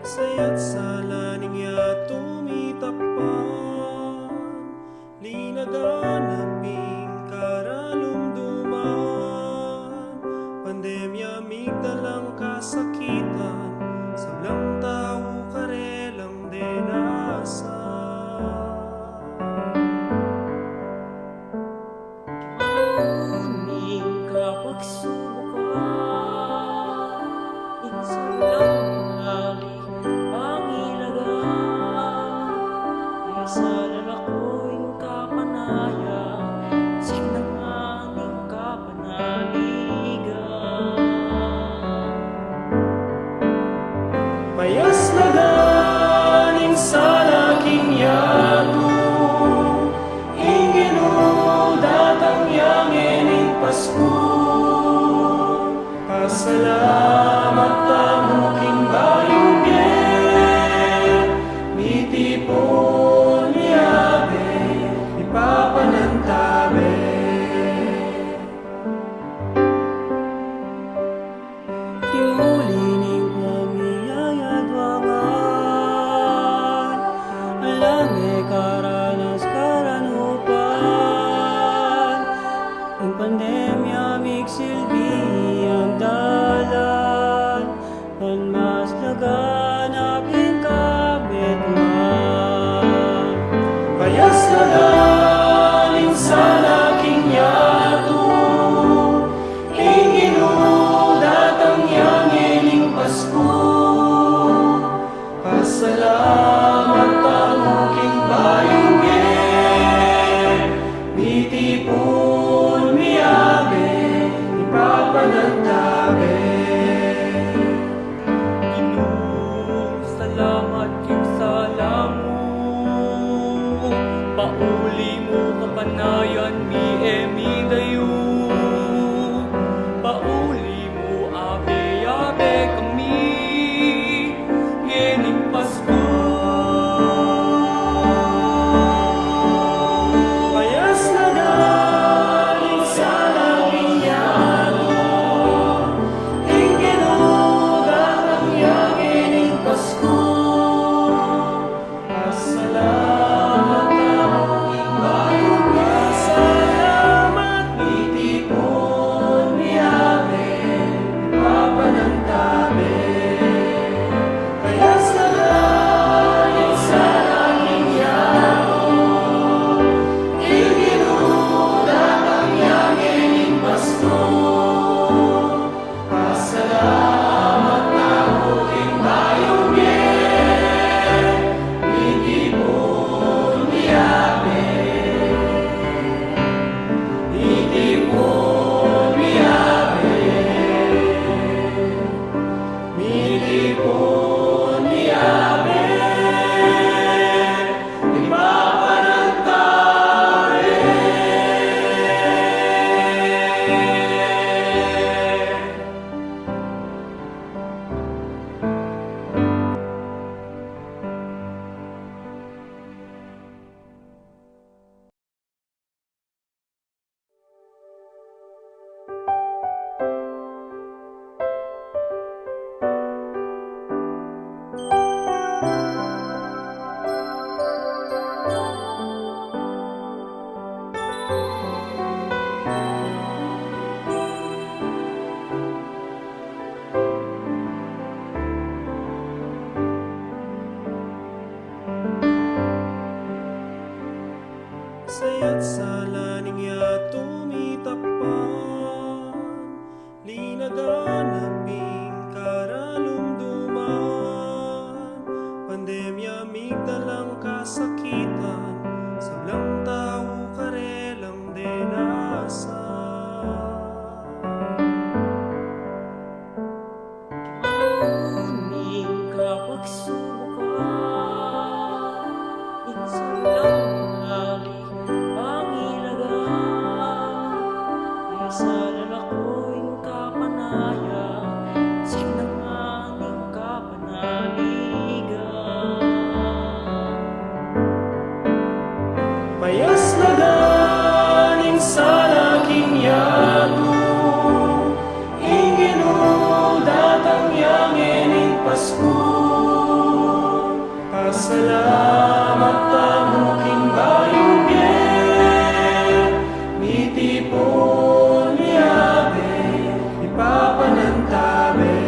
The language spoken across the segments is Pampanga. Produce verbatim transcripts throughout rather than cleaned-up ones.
Saya't sala ning yatu mitakpan, linaganap ing karalumduman, pandemya migdalang kasakitan, sablang tau karelang denasan. King maunang kapagsubukan, ing sablang binalik pangilagan, e sa lalako ing kapanayan, sing naman ing kapanaligan. Payas na ganing sala king yatu, ing Ginu datang ya ngening Pasku. Pasalamat tamu king bayung bie, mitipun miyabe, mipapanantabe. King uli ning pamiyayadwangan, alang e karanas karanupan, ing pandemya migsilbi yang dalan, ban mas laganap ing kapitman. Payas na ganing sala king yatu, ing Ginu datang ya ngening Pasku. Pasalamat tamu king bayung bie, mitipun miyabe, mipapanantabe. Ginu, salamat king sala mu, pauli mu kapanayan mi e midayu, pauli mu abe-abe kami ngening Pasku. Payas na ganing sala king yatu, ing Ginu datang ya ngening Pasku. Pasalamat tamu king bayung bie, salamat, mitipun miyabe, mipapanantabe. Payas na ganing sala king yatu, ing Ginu datang ya ngening Pasku. Pasalamat tamu king bayung bie, mitipun miyabe, mitipun miyabe, mitipun miyabe, mipapanantabe. Saya't sala ning yatu mitakpan, linaganap ing karalumduman, pandemya migdalang kasakitan, sablang tau karelang denasan. King maunang kapagsubukan, ing sablang binalik pangilagan, e sa lalako ing kapanayan, sing naman ing kapanaligan. Payas na ganing sala king yatu, ing Ginu datang ya ngening Pasku. Salamat tamu king bayung bie, mitipun mi abe, ipapanantabe.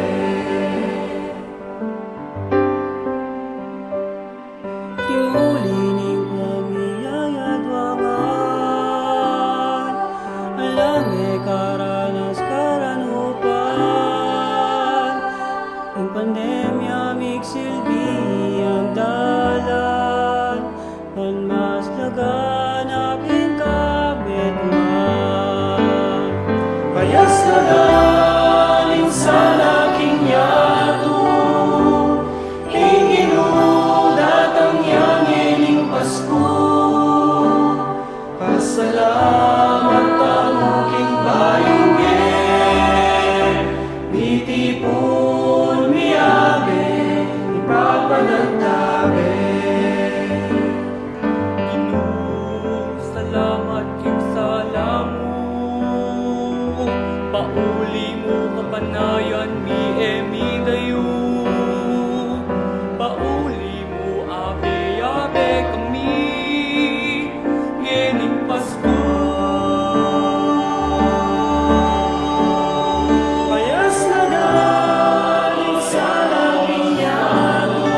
King uli ning pamiyayadwangan, ala me karanas karanupan, ing pandemya migsilbing dalan, ban mas laganap ing kamitmuan. Payas lagan ing sala king yatu, ing Ginu datang ya ngening Pasku. Pasalamat tamu king bayung bie, mitipun mi abe, ipapanantabe. Ginu, salamat king sala mu, pauli mu kapanayan mi e midayu, pauli mu abe-abe kami ngening Pasku. Payas lagan ing sala king yatu,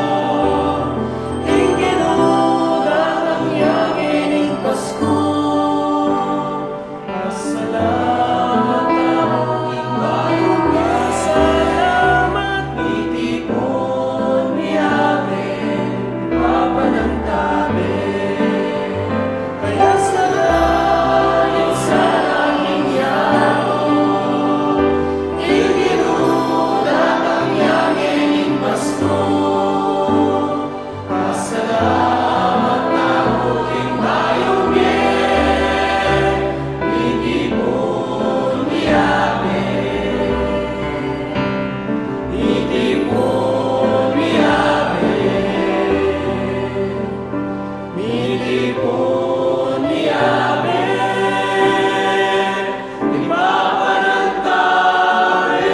ing Ginu datang ya ngening Pasku. Pasalamat tamu king bayung bie, salamat, mitipun mi abe, ipapanantabe. Payas lagan ing sala king yatu, ing Ginu datang ya ngening Pasku. Pasalamat tamu king bayung bie, mitipun mi abe, mitipun mi abe, mitipun mi abe, ipapanantabe.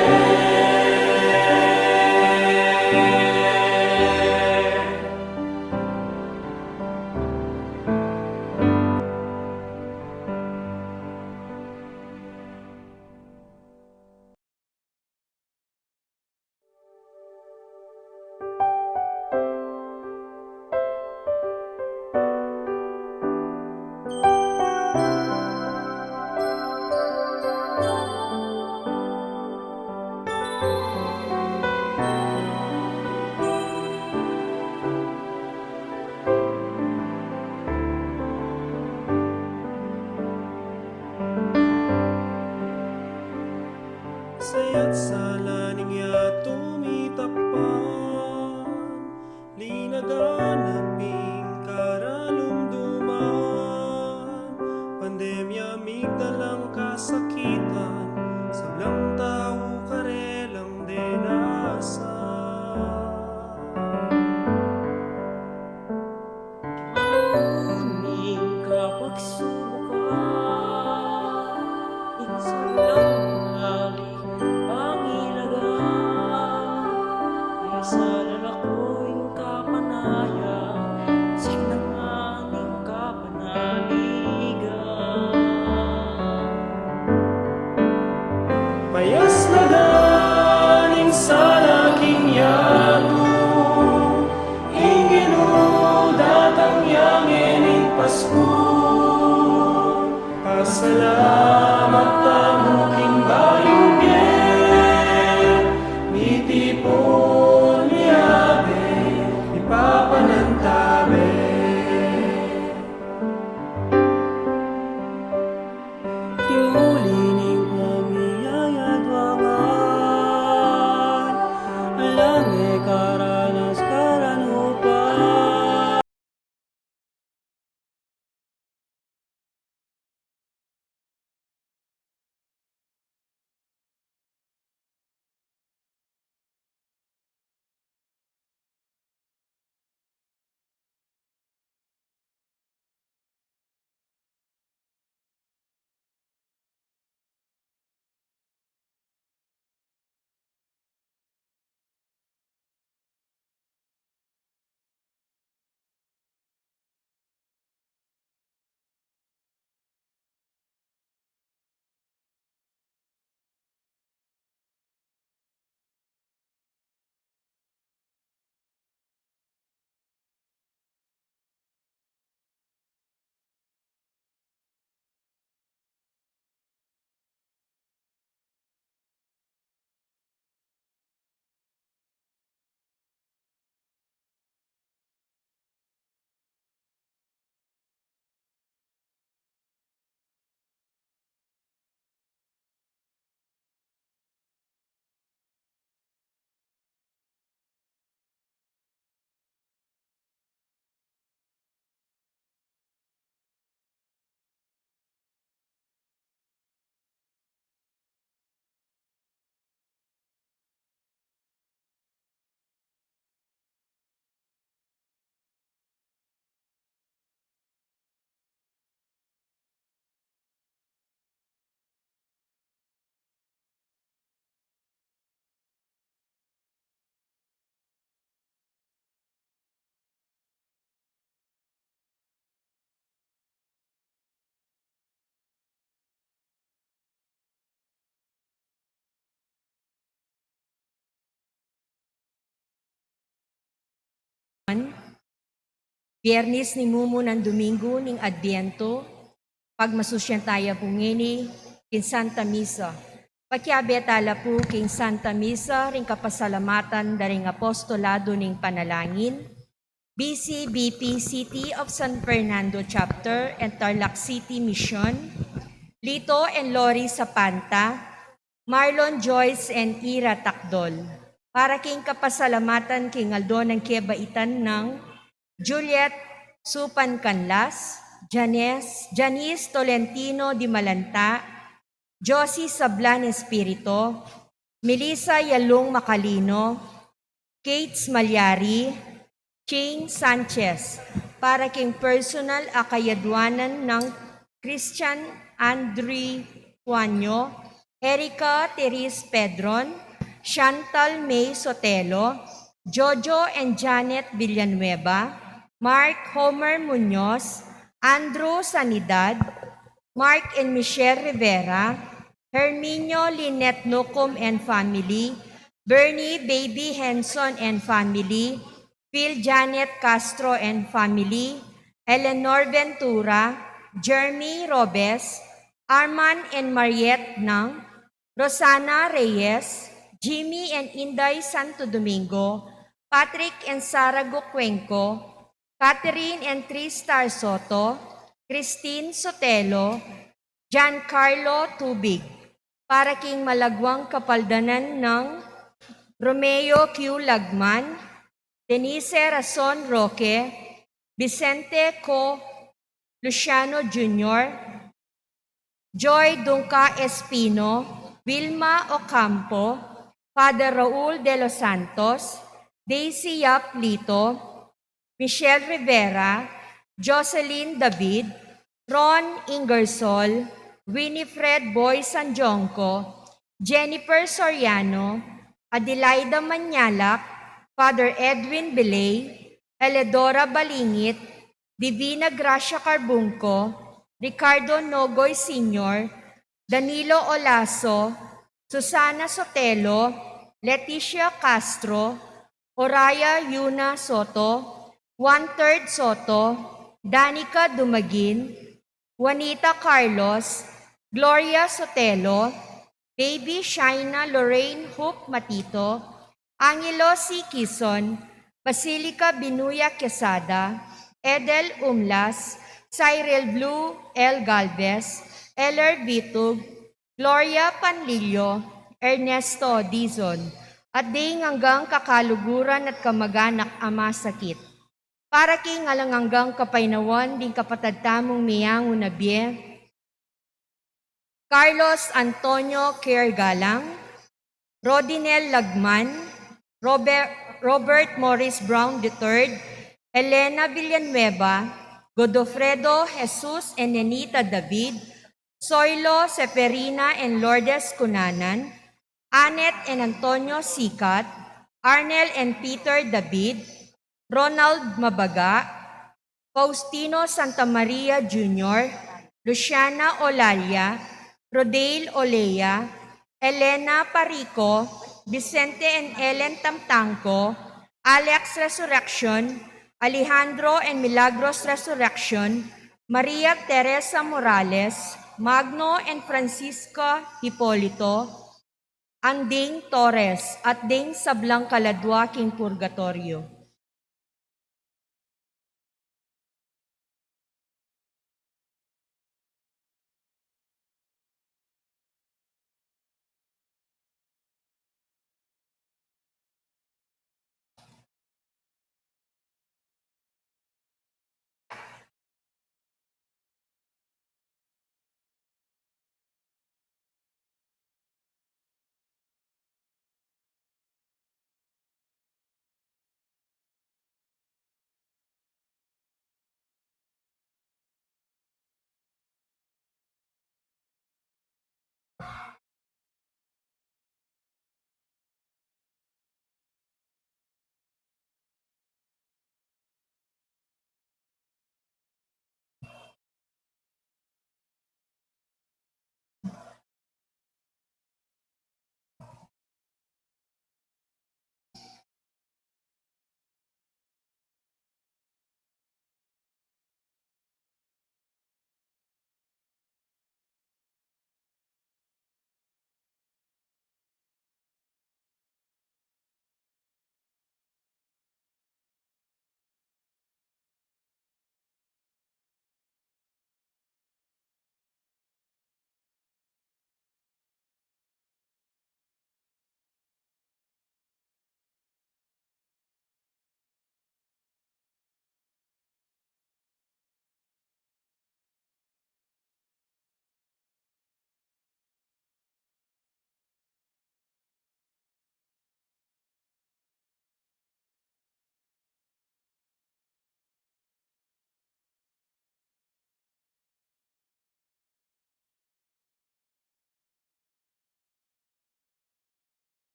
Saya't sala ning yatu mitapang, linaganap ing karalumduman. Pandemya migdalang kasakitan, sablang tau karelang denasan. King aldo ning kapagsubukan, ing sablang lagi pangilagan, e sa lalako ing kapanayan, sinangan ing kapanaligan. Payas lagan ing sala king yatu, ing Ginu datang ya ngening Pasku. Pasalamat tamu king bayung bie, mitipun mi Biernis ning mumunang Domingo ning Adbientu, pagmasusyan taya pu ngeni king Santa Misa. Pakiabe tala pu king Santa Misa ring kapasalamatan da ring Apostolado ning Panalangin, B C B P City of San Fernando Chapter and Tarlac City Mission, Lito and Lori Sapanta, Marlon Joyce and Ira Takdol. Para king kapasalamatan king aldo nang kebaitan nang Juliet Supan Canlas, Janes, Janice Tolentino Dimalanta, Josie Sablan Espirito, Melissa Yalung Macalino, Kates Malyari, Ching Sanchez, para king personal a kayaduanan nang Christian Andre Juanyo, Erica Therese Pedron, Chantal May Sotelo, Jojo and Janet Villanueva, Mark Homer Muñoz, Andrew Sanidad, Mark and Michelle Rivera, Herminio Lynette Nucum and family, Bernie Baby Henson and family, Phil Janet Castro and family, Eleanor Ventura, Jeremy Robes, Arman and Mariette Nang, Rosana Reyes, Jimmy and Inday Santo Domingo, Patrick and Sarah Gucuenco, Catherine and Tristar Soto, Christine Sotelo, Giancarlo Tubig, para king malagwang kapaldanan nang Romeo Q Lagman, Denise Rason Roque, Vicente Co Luciano Junior, Joy Dungca Espino, Vilma Ocampo, Father Raul de los Santos, Daisy Yap Lito, Michelle Rivera, Jocelyn David, Ron Ingersoll, Winifred Boy Sanjonco, Jennifer Soriano, Adelaida Mañalac, Father Edwin Belay, Eledora Balingit, Divina Gracia Carbunco, Ricardo Nogoy Senior, Danilo Olaso, Susana Sotelo, Leticia Castro, Oraya Yuna Soto, One Third Soto, Danica Dumagin, Juanita Carlos, Gloria Sotelo, Baby Shaina Lorraine Hope Matito, Angelo C Quizon, Basilica Binuya Quesada, Edel Umlas, Cyril Blue L Galvez, Eller Bitug, Gloria Panlilio, Ernesto Dizon, at ding anggang kakaluguran at kamag-anak a masakit. Para king alang anggang kapaynawan ding kapatad tamung meyangu na bie, Carlos Antonio Kergalang, Rodinel Lagman, Robert, Robert Morris Brown the third, Elena Villanueva, Godofredo Jesus and Nenita David, Soilo Seferina and Lourdes Cunanan, Annette and Antonio Sicat, Arnel and Peter David, Ronald Mabaga, Faustino Santa Maria Junior, Luciana Olalia, Rodale Olea, Elena Parico, Vicente and Ellen Tamtangco, Alex Resurrection, Alejandro and Milagros Resurrection, Maria Teresa Morales, Magno and Francisca Hipolito, Anding Torres, at ding sablang kaladwa king purgatoryo.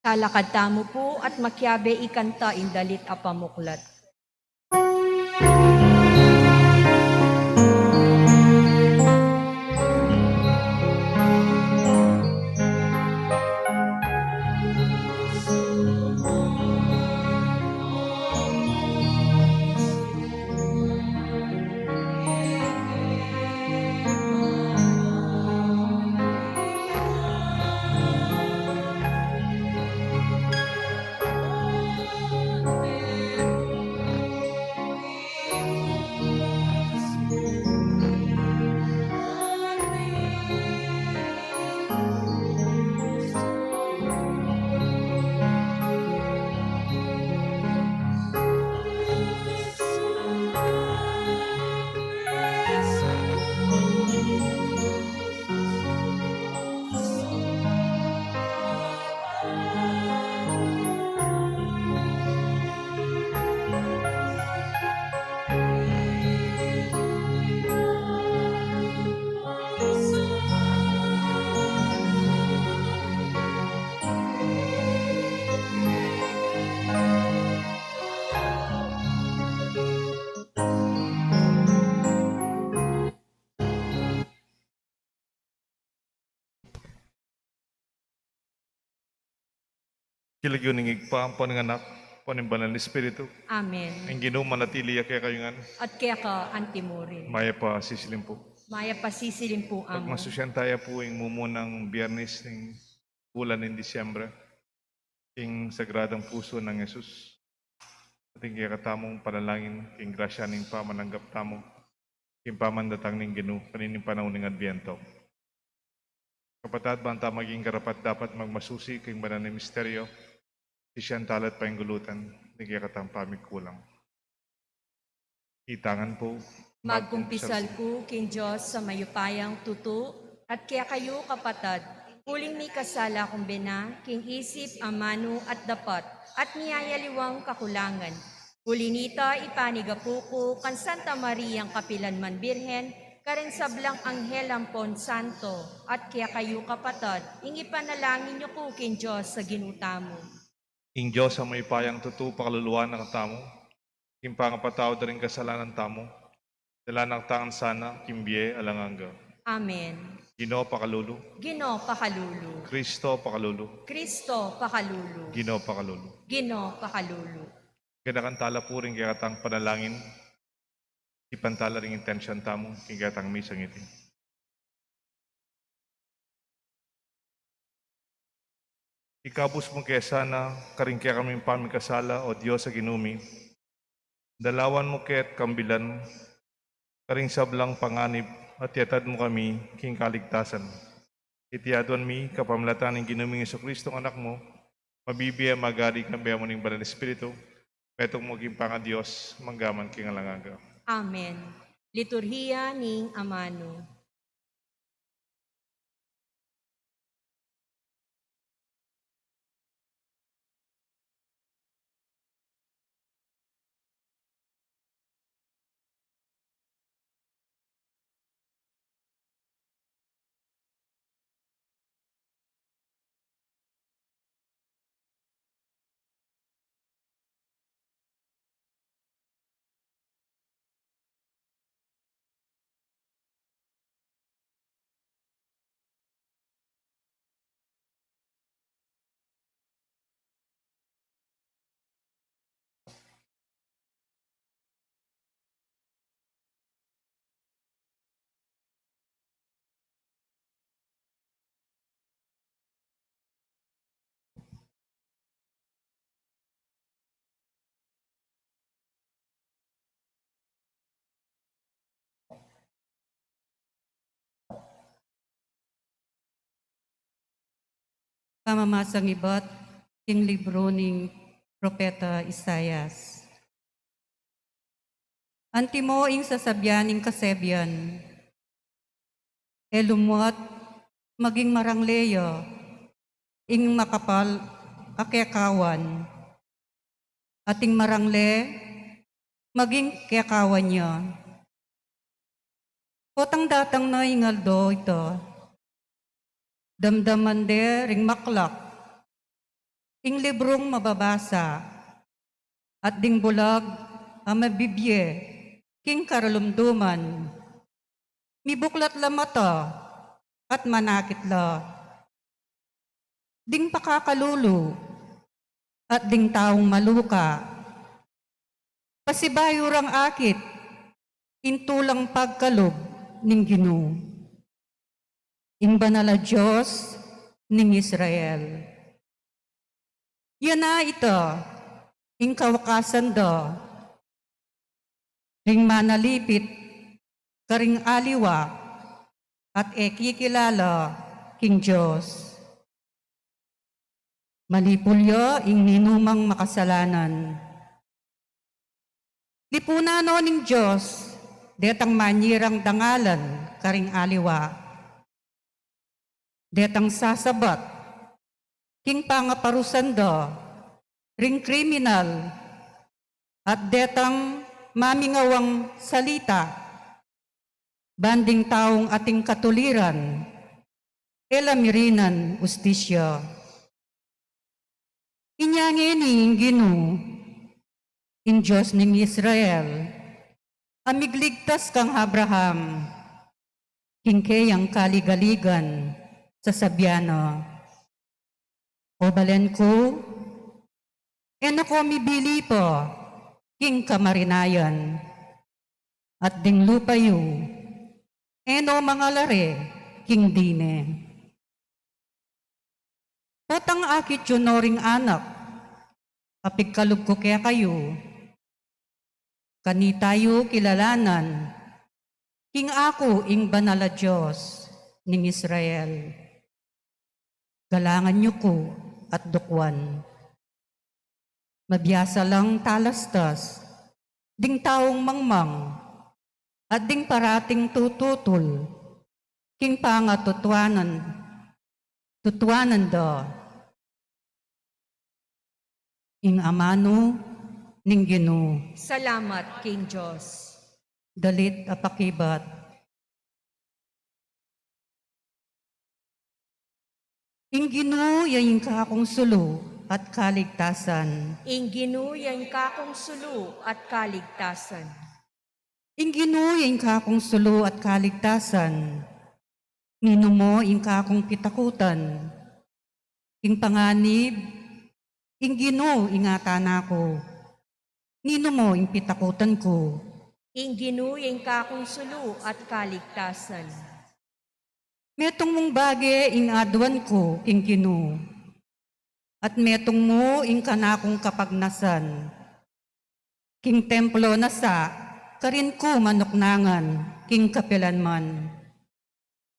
Talakad tamu pu at makiabe ikanta ing dalit a pamuklat. King lagyu ning Ibpa, ampo ning Anak, ampo ning Banal a Espiritu. Amen. Ing Ginu manatili ya kekayu ngan. At keka antimurin. Mayap a sisilim pu. Mayap a sisilim pu, Amu. Pagmasusyan taya pu ing mumunang Biyernes ning bulan ning Disyembre, ing Sagradang Pusu nang Jesus. At ing kekatamung panalangin, king grasya ning pamananggap tamu king pamandatang ning Ginu, karin ning panaun ning Adbyento. Kapatad, ban ta maging karapat-dapat magmasusi king banal a misteryo, sisian tala at painggulutan ning kekatang pamikulang. Itangan pu. Magkumpisal ku king Dios a mayupayang tutu, at kekayu, kapatad, uling mikasala kung bena king isip, amanu, at dapat, at miyayaliwang kakulangan. Uli nita, ipanigapu ku kang Santa Mariang kapilan man Birhen, karing sablang anghel ampon santo, at kekayu, kapatad, ing ipanalangin yu ku king Dios a Ginu tamu. Ing Dios a mayupayang tutu pakaluluan na katamu, king pangapatawad da ring kasalanan tamu, dala na katamu ngan sana king bie alang angga. Amen. Ginu pakalulu. Ginu pakalulu. Kristo pakalulu. Kristo pakalulu. Ginu pakalulu. Ginu pakalulu. Ganakan tala pu ring kekatang panalangin, ipan tala ring intensyon tamu king kekatang misang iti. Ikabus mu ke sana karing kekaming pamikasala, O Dios a Ginu mi. Dalawan mu ke at kambilan karing sablang panganib, at iatad mu kami king kaligtasan. Iti aduan mi kapamilatan ning Ginu ming Jesucristo, Anak mu, mabibie, magari, kambe mu ning Banal a Espiritu, metung maging panga-Dios, mangga man king alang angga. Amen. Liturhiya ning Amanu. Pamamasang ibat king libru ning Propeta Isaias. Antimo ing sasabian ning kasebian, e lumuat maging marangle ya ing makapal a kekawan, at ing marangle maging kekawan ya. Potang datang na ing aldo ita, damdaman de ring maklak, ing librung mababasa, at ding bulag a mabibie king karalumduman. Mibuklat la mata at manakit la. Ding pakakalulu at ding taung maluka, pasibayu rang akit ing tulang pagkalub ning Ginu, ing banal a Dios ning Israel. Yana ita ing kawakasan da ring manalipit karing aliwa at e kikilala king Dios. Malipul ya ing ninumang makasalanan. Lipunan no ning Dios detang manyirang dangalan karing aliwa, detang sasabat king pangaparusan da ring kriminal, at detang mamingawang salita ban ding taung ating katuliran e la mirinan ustisya. Inya ngeni ing Ginu, ing Dios ning Israel, a migligtas kang Abraham king keyang kaligaligan, sasabian na, O balen ku, e na ko mibili pa king kamarinayan, at ding lupa yu e no mangalare king dine. Potang akit yu no ring anak a pigkalub ku kekayu, kanita yu kilalanan king aku ing banal a Dios ning Israel. Galangan yu ku at dukuan. Mabiasa lang talastas ding taung mangmang at ding parating tututul king pangatutuanan, tutuanan da. Ing amanu ning Ginu. Salamat king Dios. Dalit a pakibat. Ing Ginu ya ing kakung sulu at kaligtasan. Ing Ginu ya ing kakung sulu at kaligtasan. Ing Ginu ya ing kakung sulu at kaligtasan. Ninu mo ing kakung pitakutan? Ing panganib, ing Ginu ing atana ku. Ninu mo ing pitakutan ku? Ing Ginu ya ing kakung sulu at kaligtasan. Metung mung bage ing aduan ku king Ginu, at metung mu ing kanakung kapagnasan. King templo na sa karin ku manuknangan king kapilanman.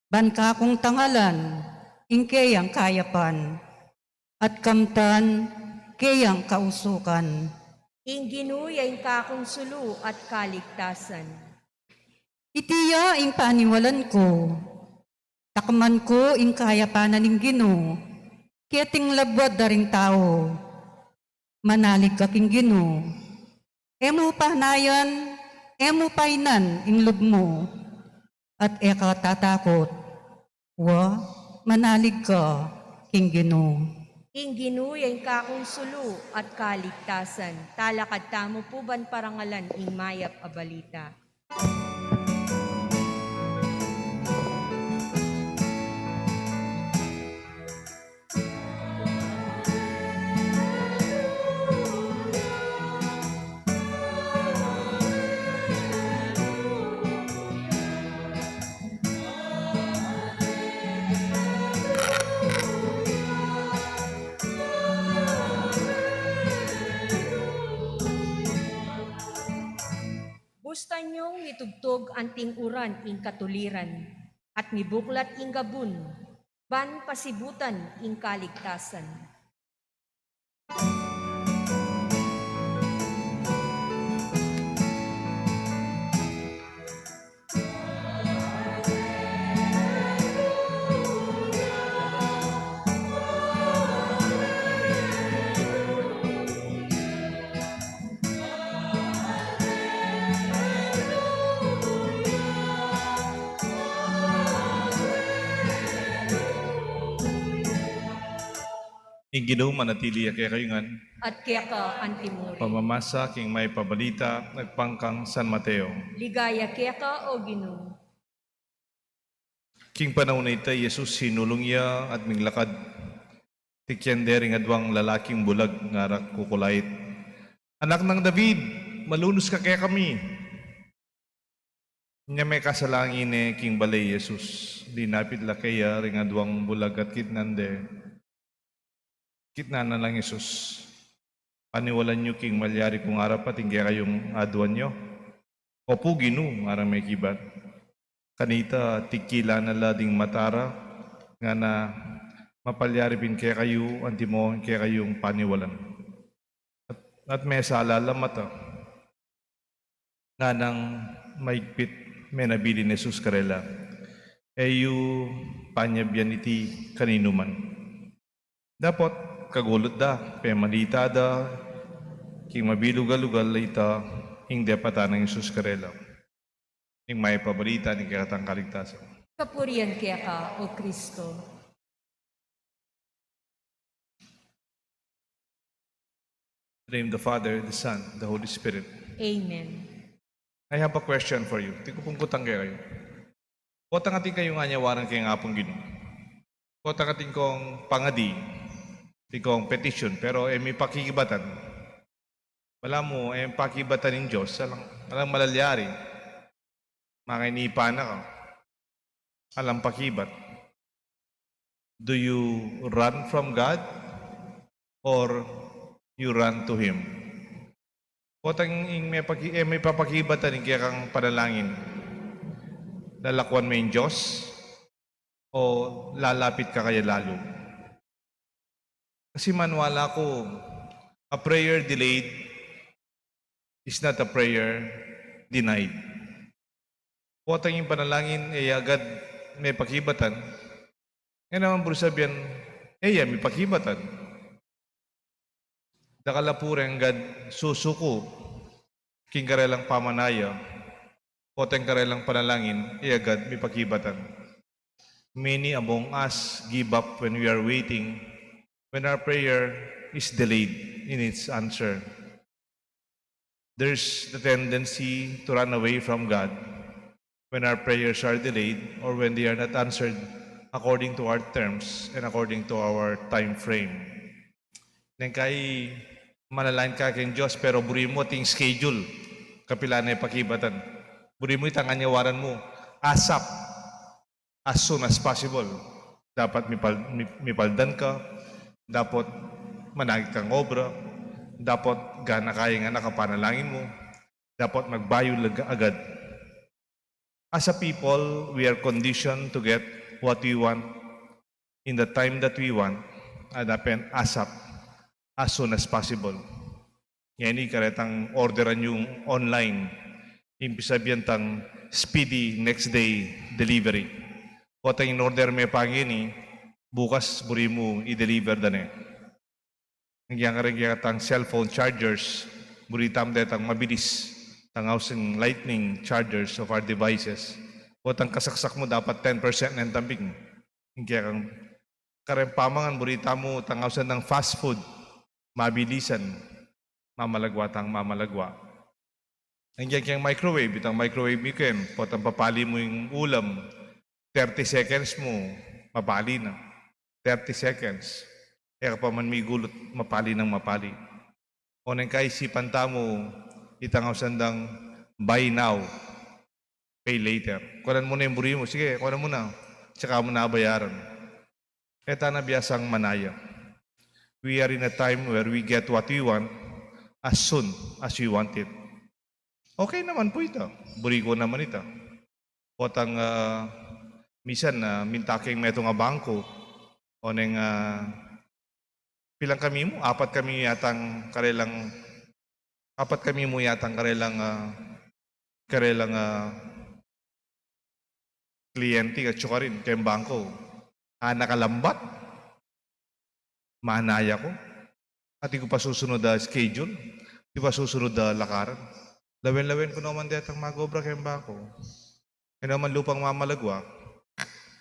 Ban kakung tangalan ing keyang kayapan, at kamtan keyang kausukan. Ing Ginu ya ing kakung sulu at kaligtasan. Iti ya ing paniwalan ku, takman ku ing kayapan na ning Ginu keting labuad da ring tau. Manalig ka king Ginu. E mu panayan, e mu painan ing lub mu, at e ka tatakut. Wa, manalig ka king Ginu. Ing Ginu ya ing kakung sulu at kaligtasan. Talakad tamu pu ban parangalan ing mayap a balita. Bustan yung mitugtug anting uran ing katuliran, at mibuklat ing gabun, ban pasibutan ing kaligtasan. Ing Ginu manatili ya kekayu ngan. At keka antimurin. Pamamasa king Mayap a Balita agpang kang San Mateo. Ligaya keka, O Ginu. King panaun a ita, i Jesus sinulung ya at minglakad. Tikyan de ring aduang lalaking bulag, ngara kukulait, "Anak nang David, malunus ka kekami." Inya mekasala ngeni king bale i Jesus, linapit la keya ring aduang bulag at kitnan de. Kitnan na lang Jesus, "Paniwalan yu king malyari kung arapat ing kekayung aduan yu?" "Opu, Ginu," ngarang mekibat. Kanita, tikilan na la ding mata ra, ngana, "Mapalyari pin kekayu antimo ing kekayung paniwalan." At, at mesala la mata. Nganang maigpit, menabilin Jesus karela, "E yu panyabyan iti kaninuman." Dapot kagulut da, pemalita da king mabilug a lugal a ita ing depatan nang Jesus karela. Ing Mayap a Balita ning kekatang kaligtasan. Kapurian keka, O Kristo. In the name of the Father, the Son, the Holy Spirit. Amen. I have a question for you. Atin kung kutang kekayu. Potang atin kayung anyawaran keng Apung Ginu. Potang atin kong pangadi, atin kong petition, pero e mi pakikibatan. Balamu, e pakibatan ning Dios, alang, alang malalyari. Makainipan na ka. Alang pakibat. Do you run from God or you run to Him? Potang ing mepaki-, e mepapakibatan ing kekang panalangin, lalakwan me ing Dios o lalapit ka kaya lalu? Kasi maniwala ku, a prayer delayed is not a prayer denied. Potang ing panalangin e ya agad mepakibatan, e naman buri sabian e ya mipakibatan. Dakal a pure anggad susuku king karelang pamanaya, potang karelang panalangin e agad mipakibatan. Many among us give up when we are waiting, when our prayer is delayed in its answer. There's the tendency to run away from God when our prayers are delayed or when they are not answered according to our terms and according to our time frame. Neng kai manalangin ka keng Dios, pero buri mu ating schedule, kapilan e pakibatan. Buri mu itang anyawaran mu, ASAP, as soon as possible. Dapat mipal-, mi-, mipaldan ka, dapat managit kang obra, dapat gana kaya ing anak a panalangin mu, dapat magbayu lag-, agad. As a people, we are conditioned to get what we want in the time that we want, and happen ASAP, as soon as possible. Ngeni karetang orderan yung online, ing pisabian tang speedy next day delivery. Potang in-order me pa ngeni, bukas buri mu i-deliver da ne. Ing kekatang cellphone chargers, buri tamu detang mabilis, tang ausing lightning chargers of our devices. Potang kasaksak mu dapat ten percent ne ing tambing. Ing kekang kareng pamangan, buri tamu tang ausan dang fast food, mabilisan, mamalagwa tang mamalagwa. Ing keng microwave, itang microwave mi ken, potang papali mu ing ulam, thirty seconds mu, mapali na. Thirty seconds. E ka pa man migulut, mapali nang mapali. O neng kaisipan tamu, itang ausan dang buy now, pay later. Kunan mu na ing buri mu. Sige, kunan mu na. Tsaka mu na bayaran. E tana biasang manaya. We are in a time where we get what we want as soon as we want it. Okay naman pu ita. Buri ku naman ita. Potang, ah, misan, ah, minta keng metung a bangko. O neng, ah, pilan kami mu? Apat kami yatang karelang, apat kami mu yatang karelang, ah, karelang, ah, kliyente, atsu karin keng bangko. Anak a lambat. Manaya ku. Atin ku pa susunud a schedule. Atin ku pa susunud a lakaran. Lawen-lawen ku naman detang mag-obra keng bangko. E naman lupang mamalagwa.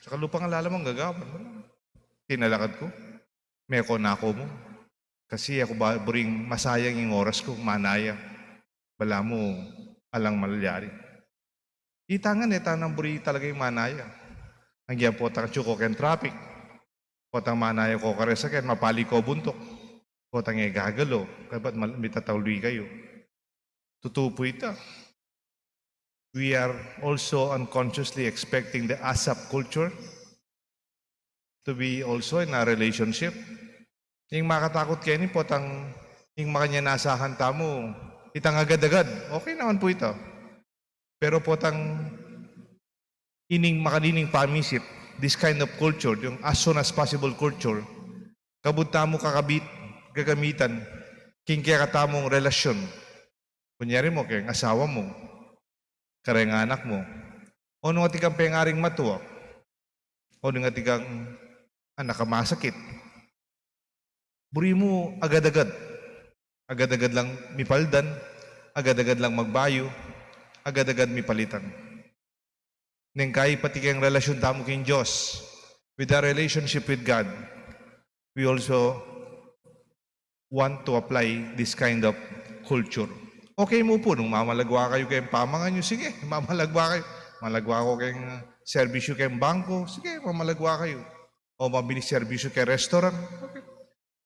Tsaka lupang alalamang gagawan. Tinalakad ku. Meko na ku mu. Kasi aku ba, buring masayang ing oras ku, manaya. Balamu alang malyari. Ita ngan, e ta nang buri talaga ing manaya. Agyang potang atyu ko keng traffic, potang manaya ko kareng saken, mapali ko buntuk, potang e gagalo, kaybat mal-, mitatauli kayu. Tutu pu ita. We are also unconsciously expecting the ASAP culture to be also in a relationship. Ing makatakut keni, potang ing makanyan asahan tamu, itang agad-agad. Okay naman pu ita. Pero potang ining makanining pamisip, this kind of culture, yung as soon as possible culture, kabud tamu kakabit, gagamitan king kekatamung relasyon. Kunyari mu, keng asawa mu, kareng anak mu, o nung atin kang pengaring matua, o nung atin kang anak a masakit, buri mu agad-agad. Agad-agad lang mipaldan, agad-agad lang magbayu, agad-agad mipalitan. Neng kai pati keng relasyon tamu keng Dios, with our relationship with God, we also want to apply this kind of culture. Okay mu pu, nung mamalagwa kayu keng pamangan yu, sige, mamalagwa kayu. Malagwa ko keng serbisyu keng bangko, sige, mamalagwa kayu. O mabini serbisyu keng restaurant, okay.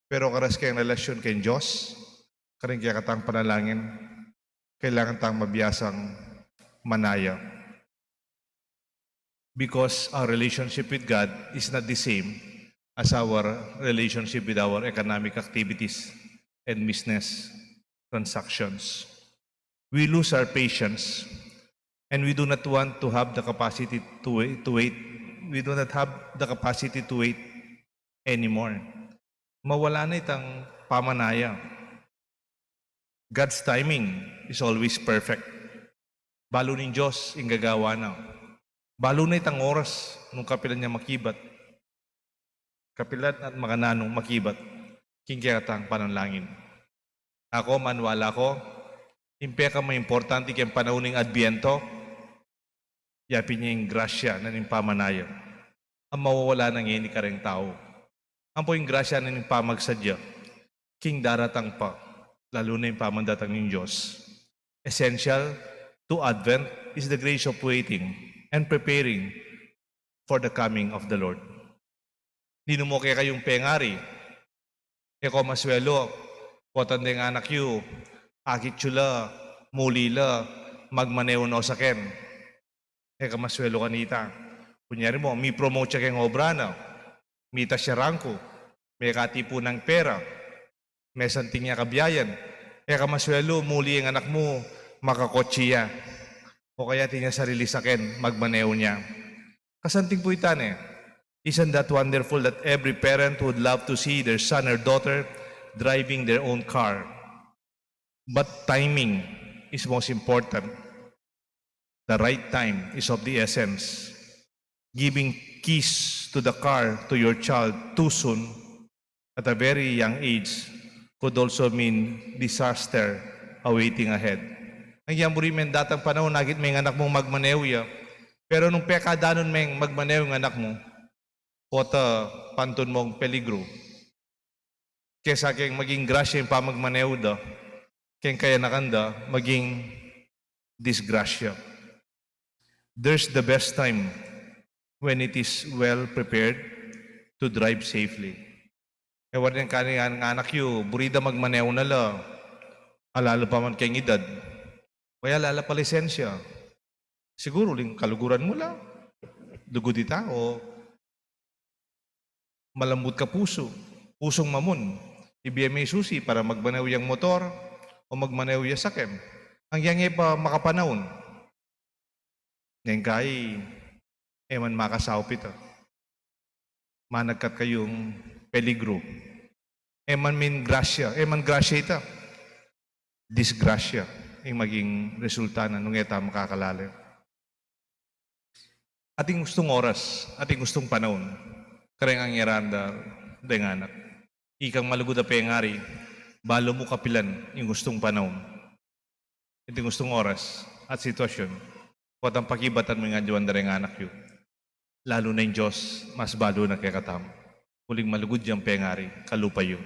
Pero karas keng relasyon keng Dios, karing kekatang panalangin, kailangan tang mabiasang manaya. Because our relationship with God is not the same as our relationship with our economic activities and business transactions. We lose our patience, and we do not want to have the capacity to wait, to wait. We do not have the capacity to wait anymore. Mawala na itang pamanaya. God's timing is always perfect. Balu ning Dios ing gagawan na. Balu na itang oras nung kapilan ya makibat. Kapilan at makananung makibat king kekatang panalangin. Aku, maniwala ku, ing pekamaimportante keng panaun ning Adbyento, yapin ya ing grasya na ning pamanaya a mawawala na ngeni kareng tau. Ampo ing grasya na ning pamagsadya king daratang pa, lalu na ing pamandatang ning Dios. Essential to Advent is the grace of waiting and preparing for the coming of the Lord. Ninu mu kekayung pengari, e ko maswelu, potang deng anak yu, akit yu la, muli la, magmaneu no saken. E ka maswelu kanita. Kunyari mu, mi-promote ya keng obra na, mitas ya rangku, mekatipu nang pera, mesanting ya kabiayan, e ka maswelu, muli ing anak mu, makakotse ya. O kaya atin ya sarili saken, magmaneu na. Kasanting pu ita ne. Isn't that wonderful that every parent would love to see their son or daughter driving their own car? But timing is most important. The right time is of the essence. Giving keys to the car to your child too soon at a very young age could also mean disaster awaiting ahead. Agyang buri me ing datang panaun, akit me ing anak mung magmaneu ya. Pero nung pekadanun meng magmaneu ing anak mu, pota pantun mung peligru. Kesa keng maging grasya ing pamagmaneu da, keng kayanakan da, maging disgrasya. There's the best time when it is well prepared to drive safely. E, wari neng kani ang anak yu, buri da magmaneu na la, ala la pa man keng edad. Kaya ala la pa lisensya. Siguru uling kaluguran mu la, lugud ita, o malambut ka pusu, pusung mamun, ibie me ing susi para magmaneu yang motor o magmaneu ya saken. Agyang e pa makapanaun. Neng kai, e man makasaup ita. Managkat kayung peligru. E man ming grasya, e man grasya ita. Disgrasya ing maging resulta na nung e ta makakalale. Ating gustung oras, ating gustung panaun, kareng angyaran da deng anak. Ikang malugud a pengari, balu mu kapilan ing gustung panaun, ating gustung oras at sitwasyun, potang pakibatan mu ing aduan da reng anak yu. Lalu na ing Dios, mas balu na kekatamu. Uling malugud yang pengari, kalupa yu.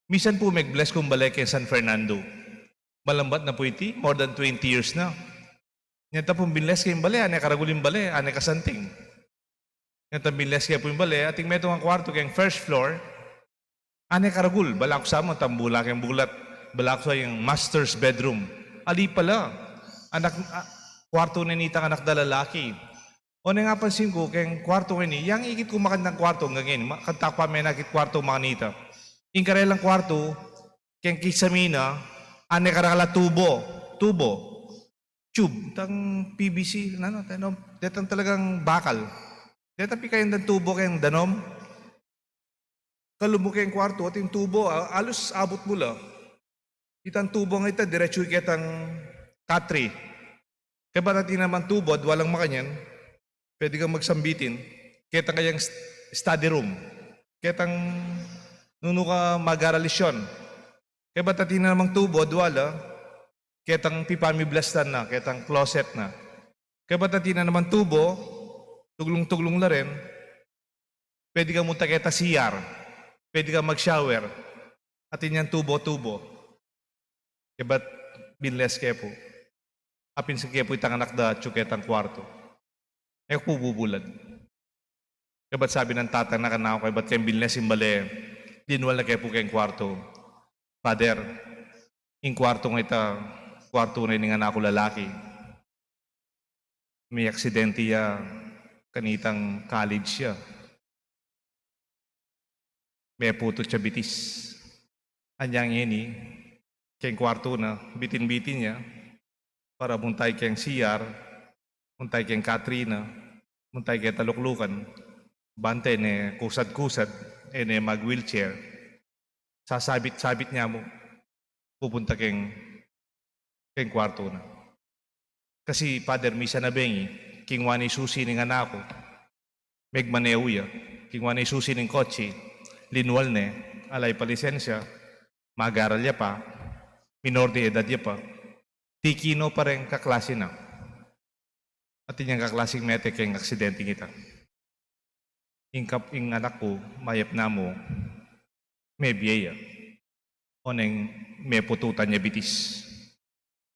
Misan pu meg-bless kung bale keng San Fernando. Malambat na pu iti, more than twenty years na. Nyata pung binless ke ing bale, ane karagul ing bale, ane kasanting. Nyata binless ke pu ing bale, ating metung a kuartu keng first floor, ane karagul, balaku sa mu, antang bula keng bulat, balaku sa ing master's bedroom. Ali pala, anak, a, kuartu ne nitang anak da lalaki. O, neng apansin ku, keng kuartu ngeni, yang ikit ku makandang kuartu, anggang ngeni, ma-, kanta ku pa menakit kuartu makanita. Ing karelang kuartu, keng kisame na, ane karakal a tubo, tubo, tube, itang P V C, nanu, tanom, detang talagang bakal. Deta pikayan dang tubo keng danom. Kalumu keng kuartu, ating tubo, a-, alus abut mu la. Itang tubo nga ita, diretsu ketang katri. Kebat atin namang tubo, adwa lang makanyan, pwede kang magsambitin. Ketang kayang st-, study room. Ketang nunu ka mag-aral lesyon. Kebat atin namang tubo, adwa la, ketang pipamiblastan na, ketang closet na. Kebat atin namang tubo, tuglung-tuglung la rin, pwede kang munta keta C R, pwede kang mag-shower, atin yang tubo-tubo. Kebat binless ke pu. Apin sa ke pu itang anak da atyu ketang kuartu. E ku pu bubulan. Kebat sabi nang tatang na kanaku, kebat keng binless ing bale, linwal na ke pu keng kuartu. Father, ing kuartu nga ita, kuartu ne ning anak ku lalaki. Miyaksidente ya kanitang college ya. Meputut ya bitis. Anyang ngeni, keng kuartu na, bitin-bitin ya, para munta keng C R, munta keng katri na, munta keta luklukan, bante ne kusad-kusad, e ne mag-wheelchair. Sasabit-sabit ne mu, pupunta keng, keng kuartu na. Kasi, Father, misan a bengi, kingwa ne ing susi ning anak ku, megmanehu ya, kingwa ne ing susi ning kotse, linwal ne, ala ya pa lisensya, mag-aral ya pa, minor de edad ya pa, tikino pa reng kaklase na. Atin yang kaklaseng mete keng aksidenteng ita. Ing kap-, ing anak ku, mayap na mu, mebie ya. Oneng mepututan ya bitis.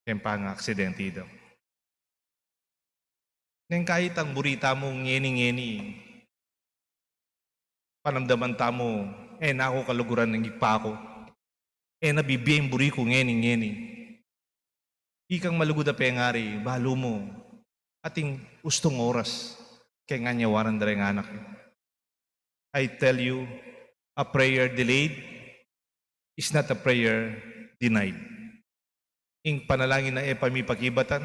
Keng pangaksidente da. Neng kaitang buri tamu ngeni-ngeni, panamdaman tamu, e na ku kaluguran ning Ibpa ku. E na bibie ing buri ku ngeni-ngeni. Ikang malugud a pengari, balu mu, ating ustung oras, keng anyawanan da reng anak. I tell you, a prayer delayed is not a prayer denied. Ing panalangin a e pa mipakibatan,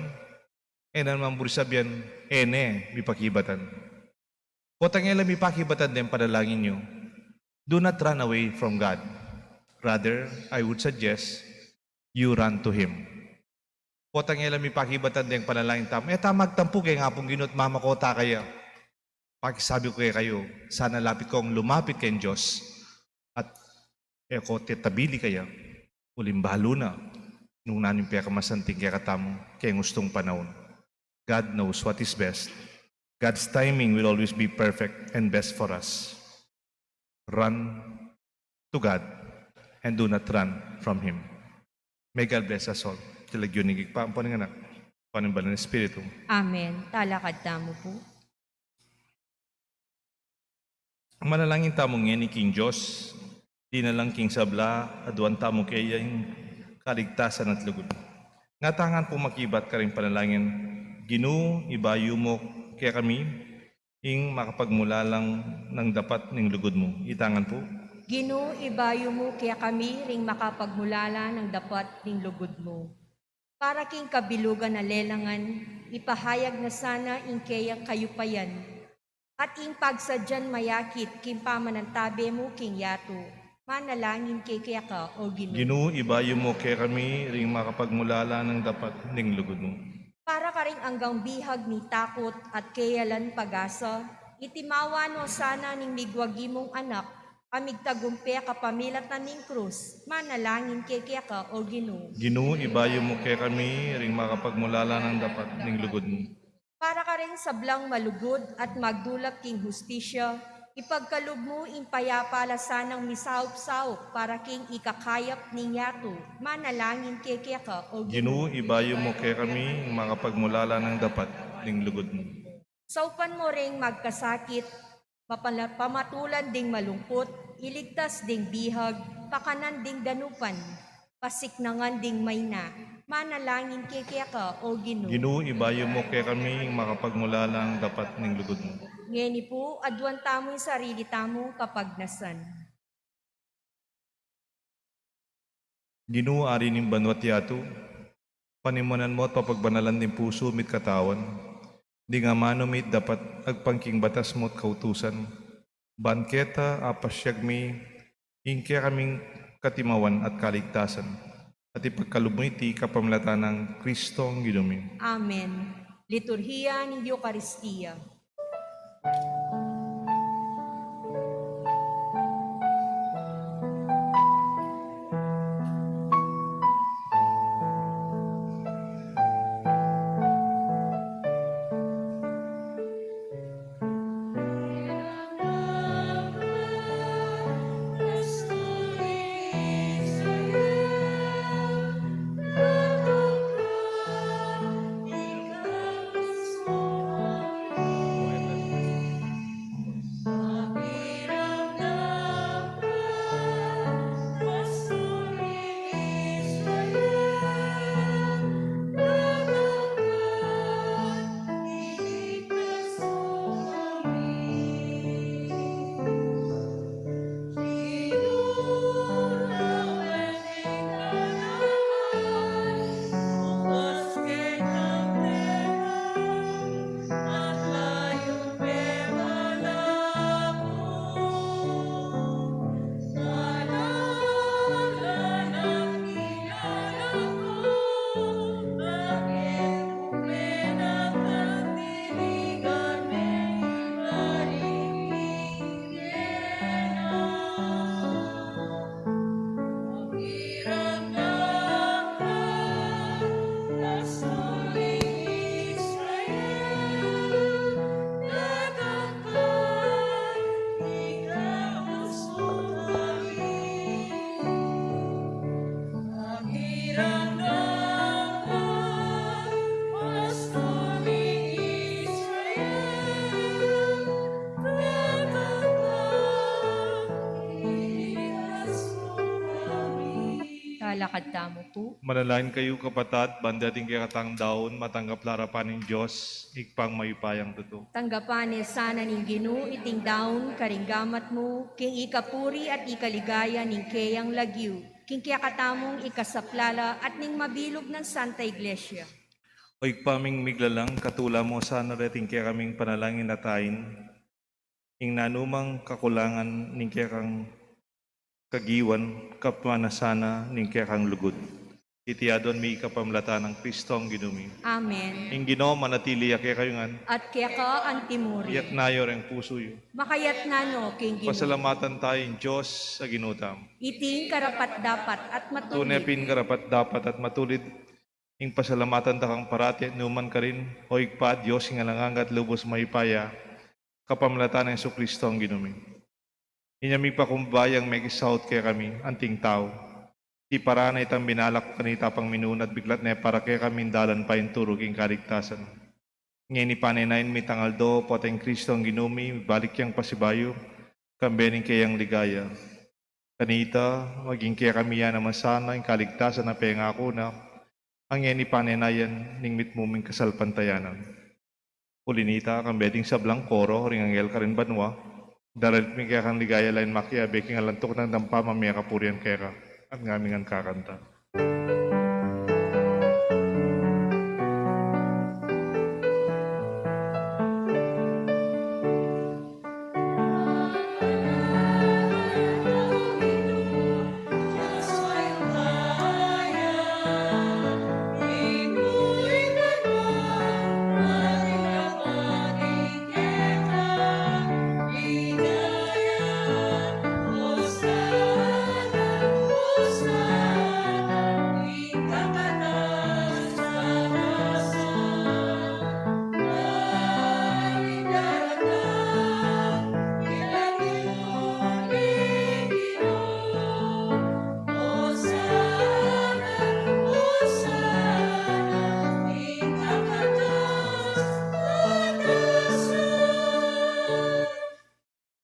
e na naman buri sabian, e ne mipakibatan. Potang e la mipakibatan deng panalangin yu, do not run away from God. Rather, I would suggest you run to Him. Potang e la mipakibatan deng panalangin tamu, e ta magtampu keng Apung Ginu at mamakota kaya. Pakisabi ku kekayu, sana lapit kong lumapit keng Dios at e ko tetabili kaya, uling balu na nung nanu ing pekamasanting kekatamu keng ustung panaun. God knows what is best. God's timing will always be perfect and best for us. Run to God and do not run from Him. May God bless us all. Iti lagyu ning Ibpa, ampo ning Anak, ampo ning Banal a Espiritu. Amen. Talakad tamu pu. Manalangin tamu ngeni king Dios, dinalang king sabla, aduan tamu keya ing kaligtasan at lugud. Ngatamu ngan pung makibat karing panalangin, Ginu, ibayu mu kekami ing makapagmulalang nang dapat ning lugud mu. Ita ngan pu. Ginu, ibayu mu kekami ring makapagmulalang nang dapat ning lugud mu. Para king kabilugan a lelangan, ipahayag na sana ing keyang kayupayan, at ing pagsadyan mayakit king pamanantabe mu king yatu. Manalangin kami keka, O Ginu. Ginu, ibayu mu kekami ring makapagmulalang nang dapat ning lugud mu. Para karing anggang bihag mitakut at keya lang pag-asa, itimawa no sana ning migwagi mung Anak, a migtagumpe kapamilatan ning krus, manalangin kami keka, O Ginu. Ginu, ibayu mu kekami ring makapagmulalang nang dapat ning lugud mu. Para karing sablang malugud at magdulap king hustisya, Ipagkalub mu ing payapa la sanang misaup-saup para king ikakayap ning yatu. Manalangin kami keka, O Ginu, Ginu, ibayu mu kekami ing makapagmulala nang dapat ning lugud mu. Saupan mu ring magkasakit, mapala-, pamatulan ding malungkut, iligtas ding bihag, pakanan ding danupan, pasiknangan ding maina. Manalangin kami keka, O Ginu. Ginu, ibayu mu kekami ing makapagmulalang dapat ning lugud mu. Ngeni pu, aduan tamu ing sarili tamung kapagnasan. Ginu, Ari ning banua't yatu, panimunan mu at papagbanalan ding pusu mi't katawan ding amanu mi't dapat agpang king batas mu't kautusan, ban keta apasiag mi ing kekaming katimawan at kaligtasan, at ipagkalub mu iti kapamilatan nang Kristong Ginu mi. Amen. Liturhiya ning Eukaristia. Talakad tamu pu. Manalangin kayu, kapatad, ban dating kekatang daun matanggap la arapan ning Dios, Ibpang mayupayang tutu. Tanggapan ne sana ning Ginu iting daun karing gamat mu, king ikapuri at ikaligaya ning keyang lagyu, king kekatamung ikasaplala at ning mabilug nang Santa Iglesia. O Ibpa ming miglalang, katula mu sana reting kekaming panalangin at ain ing nanumang kakulangan ning kekang kagiwan, kapamilatan na ning kekang lugud. Iti aduan mi kapamilatan nang Kristong Ginu mi. Amen. Ing Ginu manatili ya kekayu ngan. At keka antimurin. Iyatas yu reng pusu yu. Makayatas no king Ginu. Pasalamatan taya ing Dios a Ginu tamu. Iti ing karapat-dapat at matulid. Tune pin karapat-dapat at matulid ing pasalamatan da kang parati at nu man karin, O Ibpa, Dios king alang angga at lubus mayupaya, kapamilatan nang Jesukristong Ginu mi. Inya mipakumbaba yang mekisaut kekami, anting tau. Iti paraan na itang binalak mu kanita pang minuna at biklat ne para kekami ing dalan payinturu king kaligtasan. Ngeni pane na yan mitang aldo, potang Kristong Ginu mi, mibalik yang pasibayu, kambe ning keyang ligaya. Kanita, maging kekami ya naman sana ing kaligtasan a pengaku na, a ngeni pane na yan ning mitmu ming kasalpantayanan. Uli nita, kambe ding sablang koro ring anghel karin banua, daralit mi keka ing ligaya lain makiabe king alang tuknang dang pamamie kapurian keka, at ngami ngan kakanta.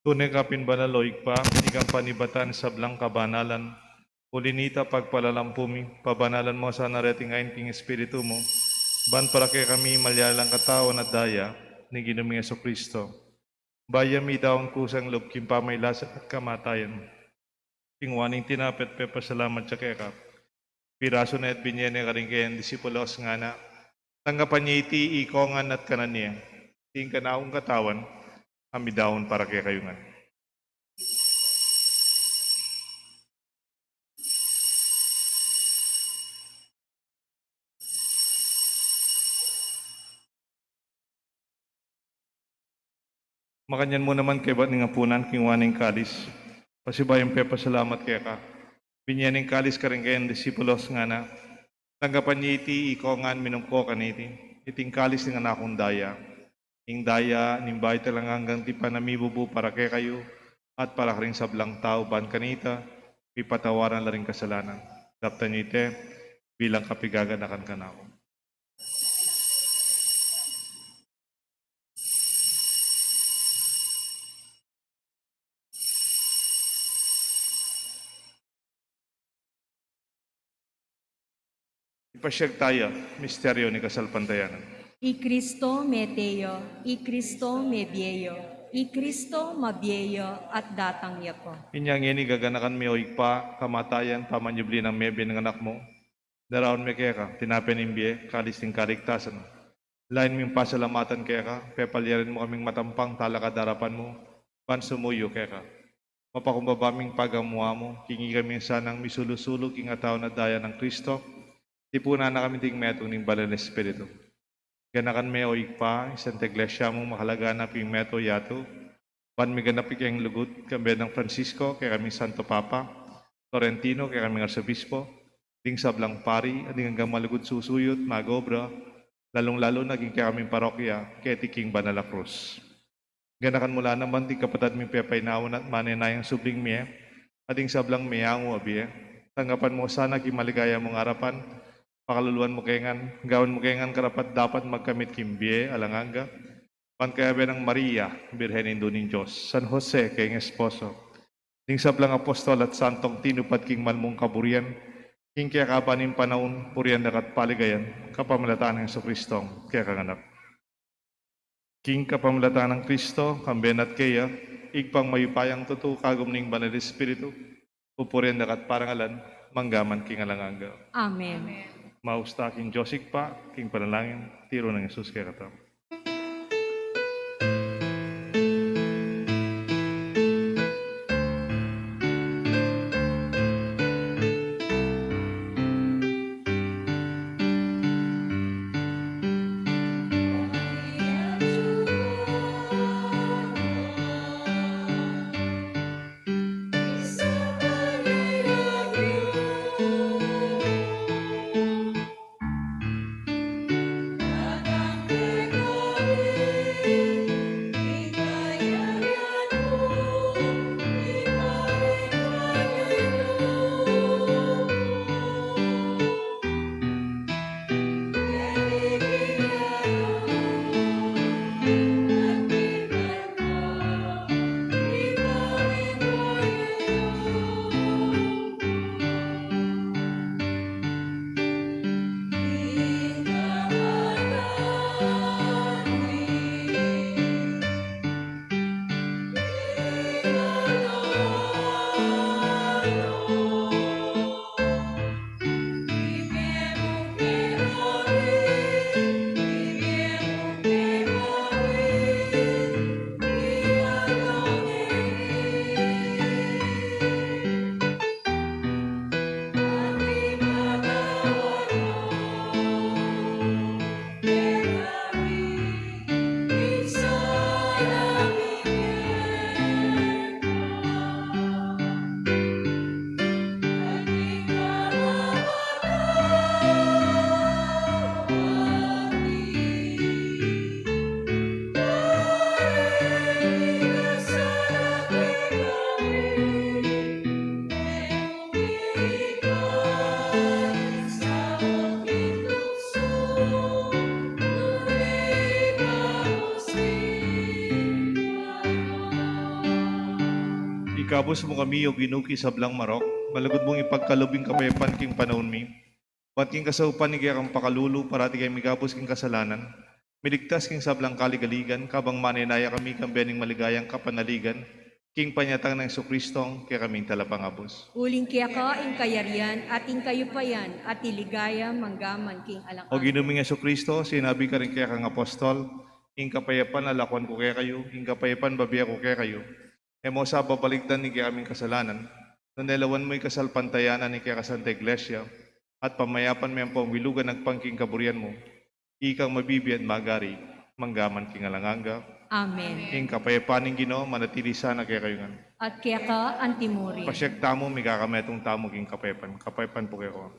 Tune ka pin banal, o Ibpa, ikang panibatan ning sablang kabanalan. Uli na nita, pagpalalampu mi, pabanalan mu sana reting ain king Espiritu mu, ban para kekami malyari lang katawan at daya ning Ginu ming Jesucristo. Bayu ya midaun kusang lub king pamagkasakit at kamatayan, kinua ne ing tinape at pepasalamat ya keka, pirasu ne at binye ne karing kayang disipulos, ngana: Tanggapan ye iti ikong ngan at kanan ye. Iti ing kanakung katawan a midaun para kekayu ngan. Makanyan mu naman kaybat ning apunan, kinua ne ing kalis, pasibayu yang pepasalamat keka, binye ne ing kalis karing kayang disipulos, ngana: Tanggapan ye iti ikong ngan, minum ko kaniti. Iti ing kalis ning kanakung daya, ing daya ning bayu at alang anggang tipan a mibubu para kekayu at para karing sablang tau, ban kanita mipatawaran la ring kasalanan. Daptan ye iti bilang kapaganakan kanaku. Ipasyag taya misteryu ning kasalpantayanan. I Kristo mete ya, i Kristo mebie ya, i Kristo mabie ya, at datang ya pa. Inya ngeni gaganakan mi, o Ibpa, kamatayan, pamanyubli nang mebie ning Anak mu. Daraun mi keka tinape ning bie, kalis ning kaligtasan. Lain ming pasalamatan keka, pepalyarin mu kaming matampang talakad king arapan mu, ban sumuyu keka. Mapakumbaba ming pagamu-amu, king ikami sanang misulu-sulu king katawan at daya nang Kristo, tipunan na kami ding metung ning Banal a Espiritu. Ganakan me, o Ibpa, ing Santa Iglesia mung makalaganap king meto yatu, ban miganap ing kayang lugud, kambe nang Francisco, kekaming Santo Papa, Florentino, kekaming Arsobispo, ding sablang pari, at ding anggang malugud susuyut magobra, lalung-lalu na king kekaming parokya, keti king Banal a Krus. Ganakan mu la naman ding kapatad ming pepainawa at manenayang subling mie, at ding sablang meangu a bie. Tanggapan mu sana king maligaya mung arapan, pakaluluan mu kami ngan, gawan mu kami ngan karapat-dapat magkamit king bie alang angga, ban kayabe nang Maria, Birhen Indu ning Dios, San Jose, kayang esposo, ding sablang apostol at santong tinupad king mal mung kaburian, king kekaban ning panaun, purian da ka at paligayan, kapamilatan nang Jesucristong kekang Anak. King kapamilatan nang Kristo, kambe na at keya, Ibpang mayupayang tutu, kagum ning Banal a Espiritu, pupurian da ka at parangalan, mangga man king alang angga. Amen. Maus ta king Dios Ibpa, king panalangin, tiru nang Jesus kekatamu. Ikabus mu kami, O Ginu, king sablang marok, malugud mung ipagkalub ing kapayapan king panaun mi. Ban king kasaupan ning kekang pakalulu, parati kaming mikabus king kasalanan, miligtas king sablang kaligaligan, kabang manenaya kami king bie ning maligayang kapanaligan, king panyatang nang Jesucristo, kekaming Talapangabus. Uling keka ing kayarian, at ing kayupayan, at ing ligaya, manggaman king alang angga. O Ginu ming Jesucristo, sinabi mu karing kekang apostol, ing kapayapan lalakwan ku kekayu, ing kapayapan bibie ku kekayu. E mu sa babalikdan ing kekaming kasalanan, nune lawan mu ing kasalpantayanan ning kekang Santa Iglesia, at pamayapan me ampong bilugan agpang king kaburian mu, ikang mabibie at magari, manggaman king alang angga. Amen. Ing kapayapan ning Ginu, manatili sana kekayu ngan. At keka antimurin. Pasiag tamu, mikakametung tamu king kapayapan. Kapayapan pu kekongan.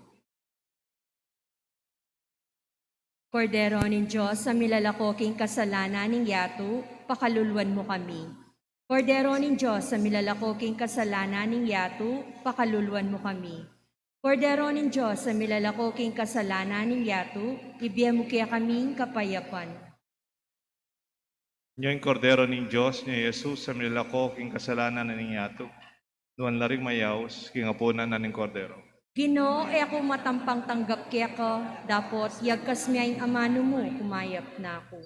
Kordero ning Dios, a milalako king kasalanan ning yatu, pakaluluan mu kami. Kordero ning Dios, a milalako king kasalanan ning yatu, pakaluluan mu kami. Kordero ning Dios, a milalako king kasalanan ning yatu, ibie mu kekami ing kapayapan. Ini ing Kordero ning Dios, ini i Jesus, a milalako king kasalanan ning yatu. Nuan la ring mayaus king apunan na ning Kordero. Ginu, e ku matampang tanggap keka, dapot yagkas me ing amanu mu, kumayap na ku.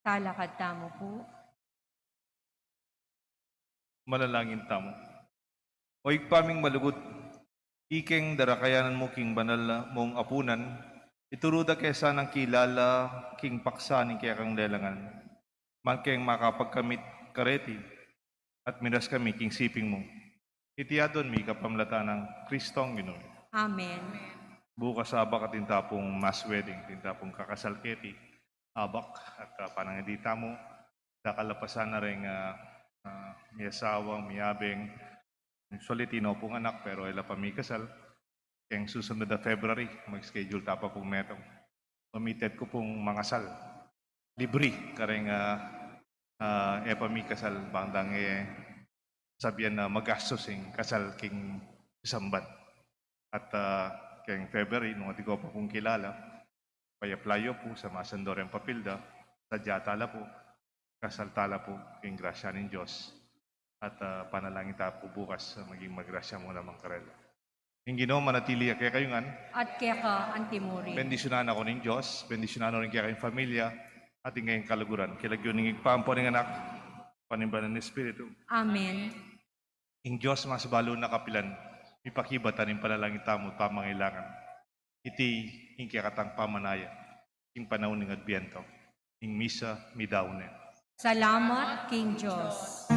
Talakad tamu pu. Manalangin tamu. O Ibpa ming malugud, ikeng darakayanan mu king banal mung apunan, ituru da ke sanang kilala king paksa ning kekang lelangan. Ban keng makapagkamit kareti, at miras kami king siping mu. Iti aduan mi kapamilatan nang Kristong Ginu mi. Amen. Bukas abak atin ta pung mass wedding, atin ta pung kakasal keti, abak, at, ah, panangadi tamu, dakal a pasan na ring, ah, ah, miasawang, miabeng, actually, tino pung anak, pero e la pa mikasal. Keng susunod a February, mag-schedule ta pa pung metung. Committed ku pung mangasal. Libre, kareng, ah, ah, e pa mikasal, bang dang e sabian na magastus ing kasal king Samban. At, ah, keng February, nung atin ko pa pung kilala, pay-apply yu pu, sa masandor yang papil da, sadya tala pu, kasal tala pu, king grasya ning Dios. At, ah, panalangin ta pu bukas, ah, maging magrasya mu naman karela. Ing Ginu manatili ya kekayu ngan. At keka antimurin. Bendisyunan na kayu ning Dios, bendisyunan na rin kekayung familia, at ing kayung kaluguran. King lagyu ning Ibpa, ampo ning Anak, ampo ning Banal a Espiritu. Amen. Ing Dios mas balu na kapilan, mipakibat ning panalangin tamu, pamangailangan. Iti ing kekatang pamanaya, ing panaun ning Adbiento, ing misa midaun ne. Salamat king Dios.